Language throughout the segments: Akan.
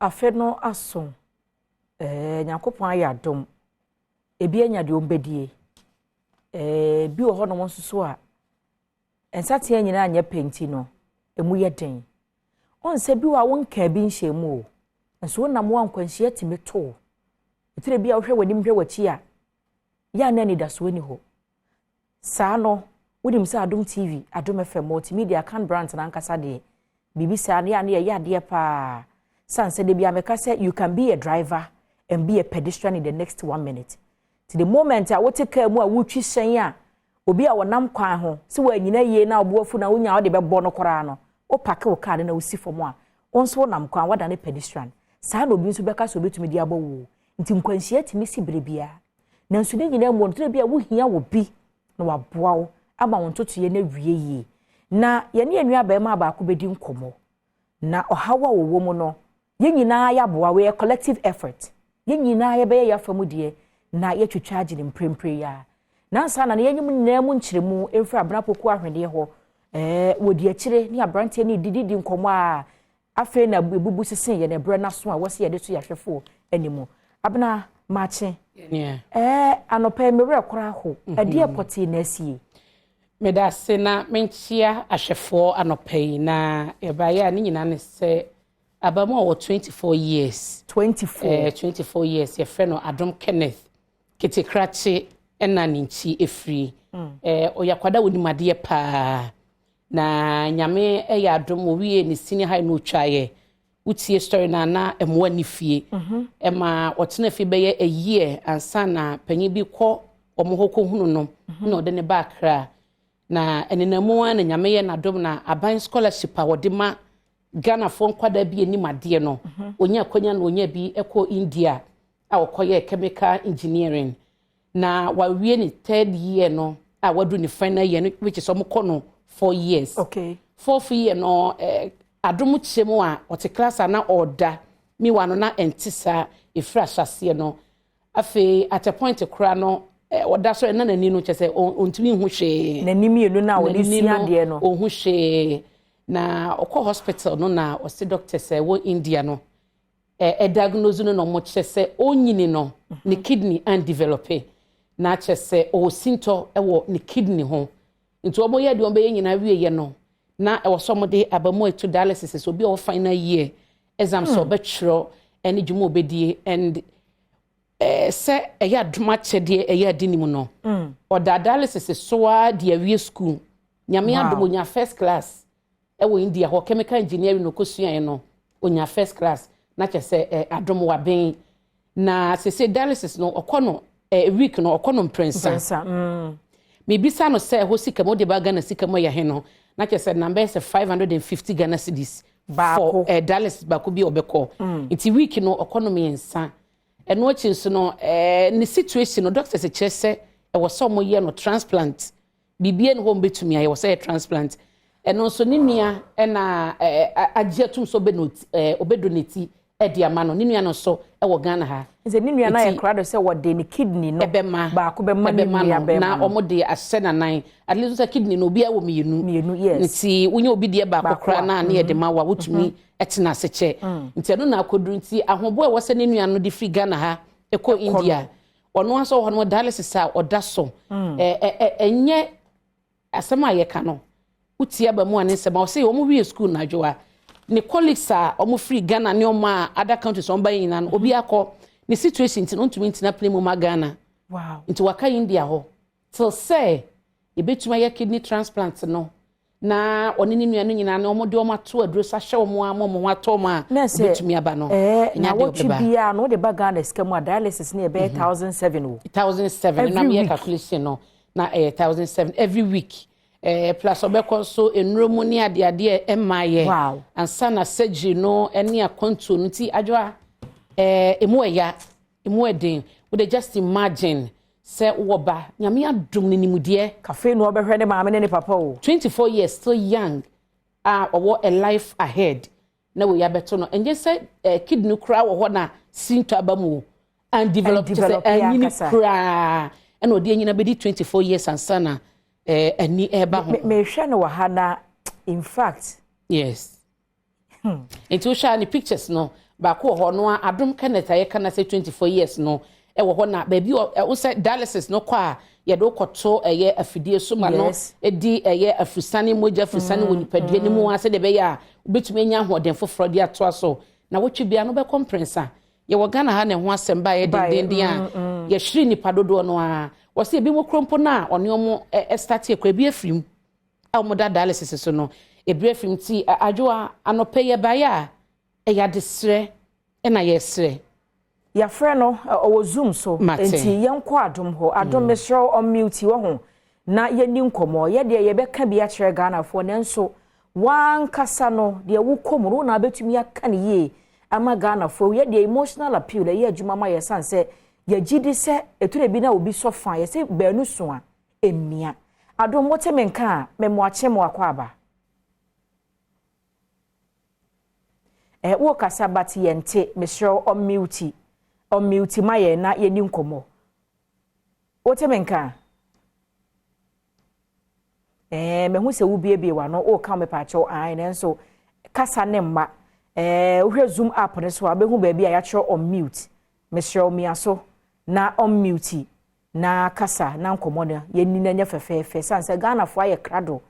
Afe no aso. Ɛɛ, Nyankopɔn ayɛ adom. Ebi anya deɛ ɔmbɛdie. Ɛɛ, bi wɔ hɔnom nso so a, nsateaa nyinaa nyɛ pɛ nti no, emu yɛ den. Ɔn sɛ bi wɔ a wonkaa bi nhyɛ mu o. Nso wonam wo a nkwanhyia tumi to wo. Ɛtire bi a wohwɛ w'anim hwɛ w'akyi a, yɛ a na anidasoɔ ni hɔ. Saa no, wonim sɛ Adom TV, Adom FM, Multimedia, Akan Brands n'ankasa deɛ, biribi saa no yɛ a na yɛyɛ adeɛ paa. San sɛ de bi a meka sɛ you can be a driver and be a pedestrian in the next one minute. Ti the moment a wote kaa mu a wotwi hyɛn a obi a wɔnam kwan ho sɛ wɔanyina yie na ɔboafu na wonya wode bɛbɔ no koraa no, wopark wo kaa no na wosi fam a, wo nso wonam kwan wadane pedestrian. Saa na obi nso bɛka sɛ obɛtumi de abɔ wo. Nti nkwanhyia tumi si bere biara. Nanso ne nyinaa mu no, tena bi a wohia wɔ bi na waboa wo ama wo ntotoeɛ no awie yie. Na yɛne yɛn nua barima baako bɛdi nkɔmmɔ. Na ɔhaw a wɔwɔ mu no, yɛn nyinaa yɛaboa, wɔyɛ collective effort. Yɛn nyinaa yɛbɛyɛ yɛn afa mu deɛ na yɛatwitwa agye ne mprempren yi a. Nansa na yɛnyim nyinaa mu nkyerɛmu mfiri Abena Poku ahweneɛ hɔ. Ɛɛ, wɔdi akyire ne aberanteɛ no dididi nkɔmmɔ a afei na ebubu sese yɛn ɛberɛ n'aso a wɔsi yɛde so yɛahwɛfoɔ anim. Abena maakye. Ɛɛ, anɔpɛ yi me werɛ koraa ho. Ɛdeɛ pɔtee na asie? Meda ase na menkyia ahwɛfoɔ anɔpa yi na yɛbaeɛ a ne nyinaa ne sɛ abamu a ɔwɔ 24 years. 24. 24 years, yɛfrɛ no Adom Kenneth Ketekrakye ɛna ne nkyi efiri. Ɔyɛ akwadaa wɔ nim adeɛ paa na Nyame ɛyɛ adom, owie ne senior high no otwaeɛ. Wotie story na na ɛmoa ne fie ɛma ɔtena fie bɛyɛ a year ansa na panyin bi kɔ ɔmo hɔ kɔhunu no na ɔde ne ba Akra na ɛnenamu a na Nyame yɛ n'adom na aban scholarship a wɔde ma Ghanafoɔ nkwadaa bi anim adeɛ no, onya akwanya na onya bi ɛkɔ India a ɔkɔyɛ chemical engineering na wawie ne third year no a wadu ne final year no, which is ɔmo kɔ no 4 years. Fourth year no, Adom kyerɛ mu a ɔte class a na ɔda miwa no na ɛnte saa efiri ahyɛseɛ no. Afei at a point koraa no, ɔda so ɛna n'ani no kyɛ sɛ ɔntumi nhu hwee. N'anim mmienu no a wɔde N'ani sua no, adeɛ no. Ɔnhu hwee na ɔkɔ hospital no na ɔsi doctor sɛ ɛwɔ India no ɛdiagnose no na ɔmo kyerɛ sɛ ɔnyini no ne kidney andevelop na kyerɛ sɛ ɔwɔ sintɔ ɛwɔ ne kidney ho. Nti ɔmo yɛ deɛ ɔmo bɛyɛ nyinaa wie yɛ no na ɛwɔ sɛ ɔmo de abamu etu dialysis sɛ obi a ɔwɔ final year exam sɛ ɔbɛtwerɛ ɛne dwuma a ɔbɛdie and sɛ ɛyɛ adom akyɛdeɛ ɛyɛ adi ne mu no, ɔda dialysis so ara de awie school. Nyame adom, onya first class ɛwɔ India hɔ. Chemical engineering na ɔkɔsuaeɛ no, onya first class na kyerɛ sɛ adom waben na sese dialysis no ɔkɔ no week no ɔkɔ no mprɛnsa. Mprɛnsa. Mebisa no sɛ ɛhɔ sika mu wode ba Ghana sika mu ɛyɛ he no, na kyerɛ sɛ nam bɛyɛ sɛ 550 Ghana cedis Baako. for dialysis baako bi a ɔbɛkɔ. Nti week no ɔkɔ no mmiɛnsa. Ɛno akyi nso no, ne situation no, doctors kyerɛ sɛ ɛwɔ sɛ ɔmoyɛ no transplant. Biribiara ne hɔ ɔmbɛtumi ayɛ, wɔ sɛ yɛ transplant. Ɛno nso ne nua ɛna agye atum sɛ ɔbɛdonate ɛde ama no. Ne nua no nso ɛwɔ Ghana ha. Nti ne nua no ayɛ Nti- krado sɛ wɔde ne kidney no ɛbɛma baako bɛma ne ɛbɛma nua no bɛrima na no. ɔmo de ahyɛ n'anan. At least sɛ kidney no obiara wɔ mmienu. Mmienu, yes. Nti wonye obi deɛ baako Baako koraa a, na ne yɛde ma wa wotumi ɛtena ase kyɛ. Nti ɛno na akɔduru. Nti ahoboa a ɛwɔ sɛ ne nua no de firi Ghana ha ɛkɔ India, ɔno nso wɔ hɔ no dialysis a ɔda so. ɛ ɛ ɛ ɛnyɛ asɛm a yɛka no wotie aba mu a ne nsɛm a ɔsɛ wɔn wie school n'adwo a ne colleagues a wɔn firi Ghana ne wɔn a other countries wɔn ba yi nyinaa no, obi akɔ ne situation nti no ntumi ntena plane mu ma Ghana. Nti waka India hɔ till sɛ ebetumi ayɛ kidney transplant no na ɔne ne nua no nyinaa no wɔn de wɔn ato aduro so ahyɛ wɔn ama wɔn ho atɔ wɔn a Na sɛ obetumi aba no. Ɛɛ, ɛnyɛ na adeɛ wɔtwe ɔbɛba. biara no wode ba Ghana sika mu a, dialysis ne yɛbɛyɛ 1,700 o. 1,700 Every na meyɛ week. calculation no na ɛyɛ 1,700 every week, plus ɔbɛkɔ nso nnuro mu ne adeadeɛ ɛmma yɛ ansa na surgery no ne akwantuo no. Nti adwoa, emu ɛya, emu ɛden. Wode just imagine sɛ wowɔ ba, Nyame adom no nimdeɛ. Kafe no ɔbɛhwɛ ne maame ne ne papa o. 24 years, still young a ɔwɔ a life ahead na wei abɛto no. Ɛnyɛ sɛ kidney koraa wɔ hɔ na sintɔ aba mu o, and develop kyɛ sɛ develop yɛ anyini ankasa. Koraa ɛna ɔde anyina bɛdi 24 years ansa na ani ɛreba ho. Mehwɛ no wɔ ha na in fact Yes, nti wohwɛ a ne pictures no Baako wɔ hɔ no a, Adom Kenneth a yɛka no sɛ 24 years no ɛwɔ hɔ, na baabi wo sɛ dialysis no kɔ a, yɛde wokɔto ɛyɛ afidie so ma no ɛdi ɛyɛ afusane, mogya afusane wɔ nipadua no mu a, sɛdeɛ ɛbɛyɛ a wobɛtumi anya ahoɔden foforɔ de atoa so. Na wotwe bia no wobɛkɔ mprɛnsa. Yɛwɔ Ghana ha na ɛho asɛm ba yɛ dendenden a yɛhwere nipa dodoɔ no a, wɔsɛ ebi mu kuro mpo no a ɔne ɔmo ɛstart akɔ, ebi afiri mu a wɔn da dialysis so no, ebi afiri mu. Ti adwoa, anɔpɛ yɛ baeɛ a, ɛyɛ adesrɛ ɛna yɛsrɛ. Yɛafrɛ no, ɔwɔ Zoom so. Mate. Nti yɛnkɔ Adom hɔ. Adom, mesrɛ wo, ɔmute wɔ ho na yɛni nkɔmmɔ. Yɛdeɛ yɛbɛka bi akyerɛ Ghanafoɔ, nanso wankasa no deɛ wokɔ mu no, wo na wobɛtumi aka no yie ama Ghanafoɔ. Yɛdeɛ emotional appeal ɛyɛ adwuma ma yɛ, sane sɛ yɛgye di sɛ ɛtwerɛ bi na obi sɔ fa yɛsɛ baanu so a ɛmmia. Adom, wote me nka a, memmoakye mo akɔ aba. Wokasa but yɛnte. Mesrɛ wo, ɔmute, ɔmute ma yɛn na yɛni nkɔmmɔ. Wote me nka? Mehu sɛ wobiebie w'ano, woka mepaakyɛw ae, nanso kasa ne mma. Wohwɛ Zoom app no so a, wobɛhu baabi a yɛatwerɛ unmute. Mesrɛ wo, mia so na unmute na kasa na nkɔmmɔ no yɛni no nyɛ fɛfɛɛfɛ, sane sɛ Ghanafoɔ ayɛ krado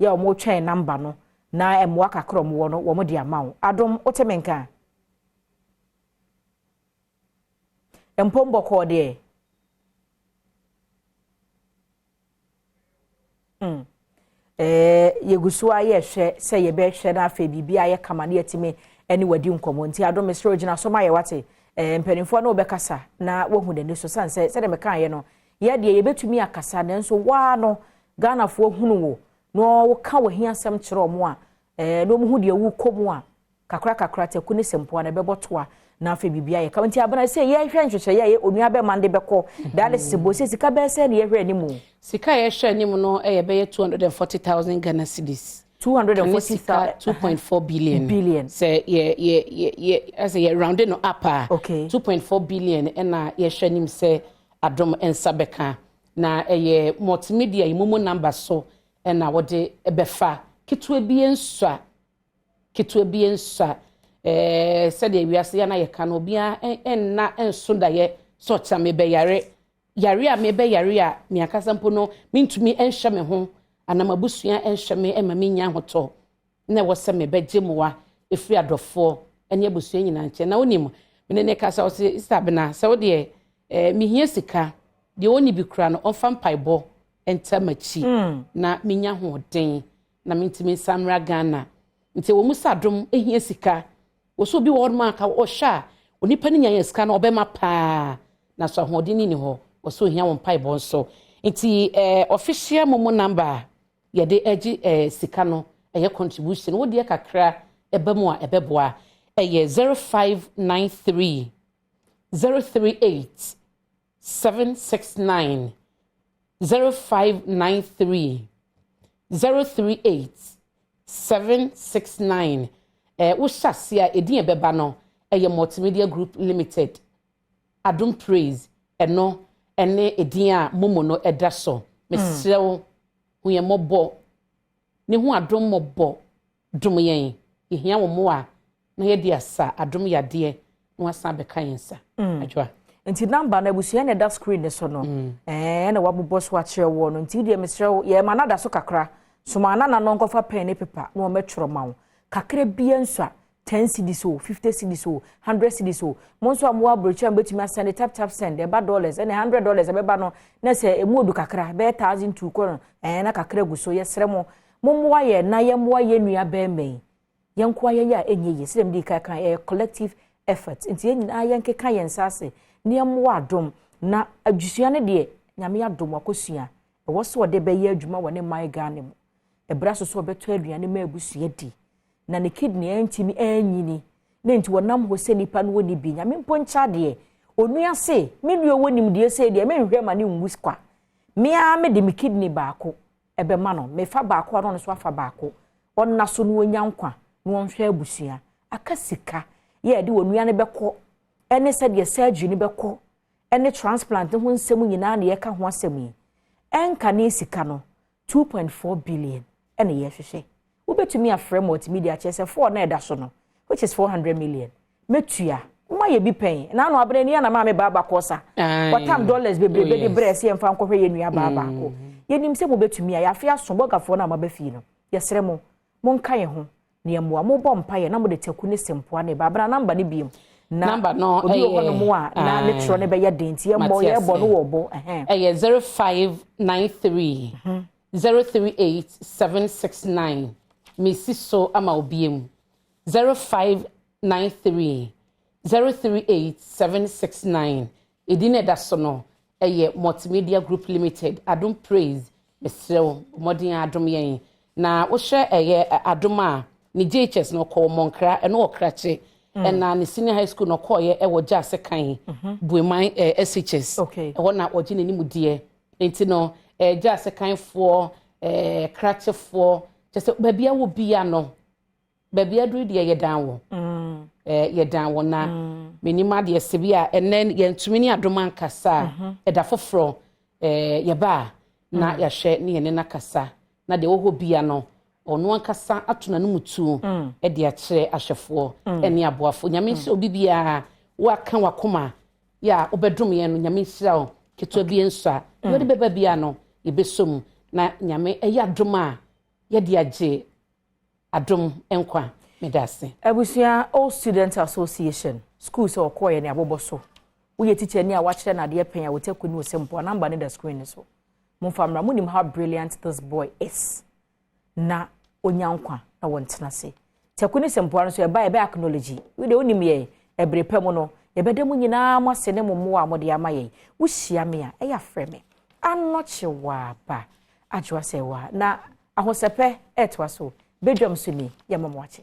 yɛ a wɔretwɛn number no na mmoa kakra ɔmo wɔ no wɔn de ama wo. Adom, wote me nka? Mpom bɔkɔɔ deɛ. Yɛgu so a yɛhwɛ sɛ yɛbɛhwɛ no, afei biribi ayɛ kama ne yɛtumi ne wadi nkɔmmɔ. Nti Adom, mesrɛ, ogyina so ma yɛ, wate? Mpanimfoɔ no wobɛkasa na woahu n'ani so, sane sɛ sɛdeɛ mekaeɛ no, yɛdeɛ yɛbɛtumi akasa, nanso waa no Ghanafoɔ hunu wo na woka w'ahiasɛm kyerɛ ɔmo a, na ɔmo hu deɛ wokɔ mu a, kakra kakra taku ne sɛmpoa na ɛbɛbɔ toa na afei biribi ayɛ kama. Nti Abena, sɛ yɛhwɛ nhyehyɛeɛ a yɛ onua bɛma no de bɛkɔ dialysis bɔ sɛ sika bɛyɛ sɛ ne yɛhwɛ anim? Sika a yɛhwɛ anim no ɛyɛ bɛyɛ 240,000 Ghana cedis. 240,000. 2.4 billion. Billion. Sɛ yɛ ɛsɛ yɛ round no up a, 2.4 billion ɛna yɛhwɛ anim sɛ Adom nsa bɛka. Na ɛyɛ multimedia yi momo number so ɛna wɔde ɛbɛfa. Ketewa bi nsua, ketewa bi nsua. Sɛdeɛ wiase yɛ na yɛka no, obiara ɛnna nso daeɛ sɛ ɔkyena mebɛyare yare a, mebɛyare a, me ankasa mpo no mentumi nhyɛ me ho anam abusua nhyɛ me ɛma menya ahotɔ, na ɛwɔ sɛ mebɛgye mmoa ɛfiri adɔfoɔ ne abusua nyinaa nkyɛn. Na wonim mene ne kasa, ɔsɛ Sister Abena sɛ wodeɛ mehia sika deɛ, ɔnni bi kora no, ɔmfa mpaebɔ ntam akyi na menya ahoɔden na mentumi nsa mmra Ghana. Nti wɔ mu sɛ Adom ehia sika wɔ so, obi wɔ hɔnom a ka ɔhwɛ a onipa no nya yɛ sika no ɔbɛma paa, na so ahoɔden ni hɔ, wɔ so ohia wɔn mpaebɔ nso. Nti official momo number a yɛde agye sika no, ɛyɛ contribution, wo deɛ kakra ɛba mu a ɛbɛboa, ɛyɛ 0593 038 769, 0593 038 769. Wohyɛ ase a, ɛdin ɛbɛba no ɛyɛ Multimedia Group Limited, Adom Praise. Ɛno ɛne ɛdin a momo no ɛda so. Mesrɛ wo, hu yɛn mmɔbɔ ne ho adom mmɔbɔ, dom yɛn. Yɛhia wo mmoa na yɛde asa Adom yadeɛ na wasan abɛka yɛn nsa. Adwoa. Nti number no, abusua, na ɛda screen ne so no, na wabobɔ so akyerɛ wɔ no. Nti deɛ mesrɛ wo, yɛma no da so kakra soma nana no nkɔfa pen ne paper na wɔmɛtwerɛ ma wo. Kakra bia nso a, 10 cedis o, 50 cedis o, 100 cedis o. Mo nso a mowɔ aburokyire a, mobɛtumi asend Tap Tap Send. Ɛba dollars ɛne $100 ɛbɛba no na sɛ emu odu kakra bɛyɛ 1,200 kɔ no, na kakra gu so. Yɛsrɛ mo, mommoa yɛn na yɛmmoa yɛn nua bɛrima yi. Yɛn nkoa yɛyɛ a ɛnyɛ yie. Sɛdeɛ mede ka kan, ɛyɛ collective effort, nti yɛn nyinaa yɛnkeka yɛn nsa ase na yɛmmoa Adom na adwusua no deɛ, Nyame adom akɔsua ɛwɔ so ɔde bɛyɛ adwuma wɔ ne man Ghana mu. Ɛberɛ so so ɔbɛtɔ aduane ma abusua di na ne kidney ɛntumi ɛnyini ne nti wɔnam hɔ sɛ nipa no wɔ ne bi. Nyame mpo nkyɛ adeɛ, onua se me nua wɔ nimdeɛ sɛ deɛ menhwɛ ma ne nwu kwa, mea mede me kidney baako ɛbɛma no. Mefa baako a, na ɔno nso afa baako. Ɔnna so no ɔnya nkwa na ɔnhwɛ abusua. Aka sika yɛ yɛde wɔn nua no bɛkɔ ɛne sɛdeɛ surgery no bɛkɔ ɛne transplant ho nsɛm nyinaa na yɛka ho asɛm yi. Ɛnka ne sika no 2.4 billion ɛna yɛhwehwɛ. Wobɛtumi afrɛ multimedia kyerɛ sɛ four na ɛda so no, which is 400 million. Mɛtua. Moayɛ bi pɛn. Na ano abene ni na maame baa baako sa. Wɔtam dollars bebrebe de brɛ sɛ yɛmfa nkɔhwɛ yɛn nua baa baako. Yɛnim sɛ mobɛtumi a yɛafe aso bɔgafoɔ no a moaba fie no. Yɛsrɛ mo, monka yɛn ho na yɛmmoa. Mobɔ mpaeɛ na mode taku ne sempoa ne ba. Abena namba no biem. Na Number no obi wɔ ɛyɛ hɔnom a na ne twerɛ no bɛyɛ den nti yɛmmɔ yɛbɔ no wɔ bɔ. Ɛhɛn. Ɛyɛ 0593 038 769. Mesi so ama obi mu. 0593 038 769. Ɛdi na ɛda so no ɛyɛ Multimedia Group Limited, Adom Praise. Mesrɛ wo, mmɔden adom yɛn na wohwɛ ɛyɛ Adom a ne JHS no ɔkɔɔ Mɔnkra, ɛno wɔ Krakye, ɛna ne senior high school no ɔkɔɔyɛ ɛwɔ Gyaase kan Bueman SHS. Ɛhɔ na ɔgye n'anim deɛ, nti no Gyaase kanfoɔ, Krakyefoɔ, kyɛ sɛ baabi a wɔ bia no, baabi aduru deɛ yɛdan wɔ yɛdan wɔ na menim adeɛ sɛ bi a ɛnɛ yɛntumi ne Adom ankasa a, ɛda foforɔ yɛba a na yɛahwɛ ne yɛne no akasa na deɛ ɛwɔ hɔ bia no ɔno ankasa ato n'anom tuo ɛde akyerɛ ahwɛfoɔ ɛne aboafoɔ. Nyame nhyira obi biara woaka wakoma yɛ a wobɛdom yɛn no. Nyame nhyira wo. Ketewa bi nso a deɛ wɔde bɛba bia no yɛbɛsɔ mu na Nyame ɛyɛ adom a yɛde agye Adom nkwa. Meda ase. Abusua, Old Student Association school sɛ ɔkɔɔyɛ ne abobɔ so. Woyɛ teacher ni a wakyerɛ no adeɛ pɛn a wɔtɛ ne wɔ mpo a number ne da screen so. Momfa mmra. Monim how brilliant this boy is na onya nkwa na wɔntena ase. Taku ne sɛmpoa no so ɛba yɛbɛ acknowledge. Wode wonim yɛ ɛbere pɛ mu no, yɛbɛda mu nyinaa mo ase ne mo mmoa a mode ama yɛn. Wohyia me a ɛyɛ afrɛ me Anɔkye Waaba Adwoa sɛ wa na ahosɛpɛ ɛtoa so. Badwam so ni yɛma mo akye.